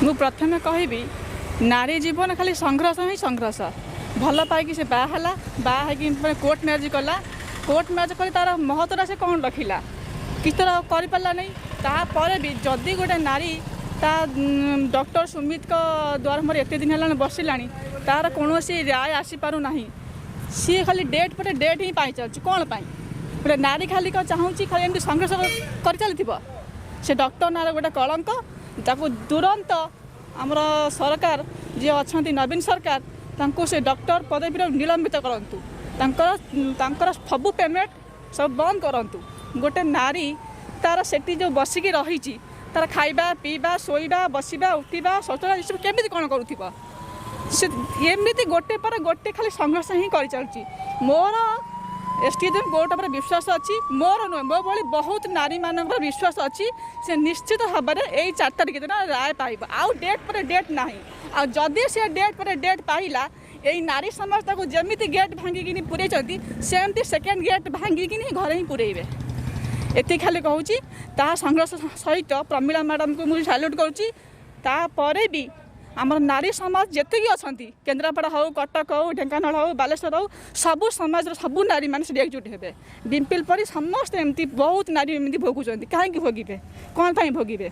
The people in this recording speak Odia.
ମୁଁ ପ୍ରଥମେ କହିବି, ନାରୀ ଜୀବନ ଖାଲି ସଂଘର୍ଷ ହିଁ ସଂଘର୍ଷ। ଭଲ ପାଇକି ସେ ବାହା ହେଲା, ବାହା ହେଇକି ମାନେ କୋର୍ଟ ମ୍ୟାରେଜ୍ କଲା। କୋର୍ଟ ମ୍ୟାରେଜ୍ କରି ତା'ର ମହତ୍ଵଟା ସେ କ'ଣ ରଖିଲା? କିଛି ତ କରିପାରିଲା ନାହିଁ। ତାପରେ ବି ଯଦି ଗୋଟେ ନାରୀ ତା ଡକ୍ଟର ସୁମିତଙ୍କ ଦ୍ୱାରା ମୋର ଏତେ ଦିନ ହେଲାଣି ବସିଲାଣି, ତାର କୌଣସି ରାୟ ଆସିପାରୁନାହିଁ। ସିଏ ଖାଲି ଡେଟ୍ ପରେ ଡେଟ୍ ହିଁ ପାଇ ଚାଲୁଛି। କ'ଣ ପାଇଁ ଗୋଟେ ନାରୀ ଖାଲି କ'ଣ ଚାହୁଁଛି, ଖାଲି ଏମିତି ସଂଘର୍ଷ କରିଚାଲିଥିବ? ସେ ଡକ୍ଟର ନାଁରେ ଗୋଟେ କଳଙ୍କ। ତାକୁ ତୁରନ୍ତ ଆମର ସରକାର ଯିଏ ଅଛନ୍ତି, ନବୀନ ସରକାର, ତାଙ୍କୁ ସେ ଡକ୍ଟର ପଦବୀରୁ ନିଲମ୍ବିତ କରନ୍ତୁ। ତାଙ୍କର ସବୁ ପେମେଣ୍ଟ ସବୁ ବନ୍ଦ କରନ୍ତୁ। ଗୋଟେ ନାରୀ ତାର ସେଠି ଯେଉଁ ବସିକି ରହିଛି, ତାର ଖାଇବା, ପିଇବା, ଶୋଇବା, ବସିବା, ଉଠିବା, ଶୌଚାଳୟ, ଏସବୁ କେମିତି କ'ଣ କରୁଥିବ ସେ? ଏମିତି ଗୋଟେ ପରେ ଗୋଟେ ଖାଲି ସଂଘର୍ଷ ହିଁ କରିଚାଲୁଛି। ମୋର ଏସ୍ ଟି କୋର୍ଟ ଉପରେ ବିଶ୍ୱାସ ଅଛି। ମୋର ନୁହେଁ, ମୋ ଭଳି ବହୁତ ନାରୀମାନଙ୍କର ବିଶ୍ୱାସ ଅଛି। ସେ ନିଶ୍ଚିତ ଭାବରେ ଏଇ 4 ତାରିଖ ଦିନ ରାୟ ପାଇବ। ଆଉ ଡେଟ୍ ପରେ ଡେଟ୍ ନାହିଁ। ଆଉ ଯଦି ସେ ଡେଟ୍ ପରେ ଡେଟ୍ ପାଇଲା, ଏଇ ନାରୀ ସମାଜ ତାକୁ ଯେମିତି ଗେଟ୍ ଭାଙ୍ଗିକିନି ପୁରେଇଛନ୍ତି, ସେମିତି ସେକେଣ୍ଡ ଗେଟ୍ ଭାଙ୍ଗିକିନି ଘରେ ହିଁ ପୁରେଇବେ। ଏତିକି ଖାଲି କହୁଛି। ତାହା ସଂଘର୍ଷ ସହିତ ପ୍ରମିଳା ମ୍ୟାଡ଼ାମକୁ ମୁଁ ସାଲ୍ୟୁଟ୍ କରୁଛି। ତାପରେ ବି ଆମର ନାରୀ ସମାଜ ଯେତିକି ଅଛନ୍ତି, କେନ୍ଦ୍ରାପଡ଼ା ହଉ, କଟକ ହଉ, ଢେଙ୍କାନାଳ ହଉ, ବାଲେଶ୍ୱର ହଉ, ସବୁ ସମାଜର ସବୁ ନାରୀମାନେ ସେଠି ଏକଜୁଟ ହେବେ। ଡିମ୍ପଲ ପରି ସମସ୍ତେ ଏମିତି ବହୁତ ନାରୀ ଏମିତି ଭୋଗୁଛନ୍ତି। କାହିଁକି ଭୋଗିବେ? କ'ଣ ପାଇଁ ଭୋଗିବେ?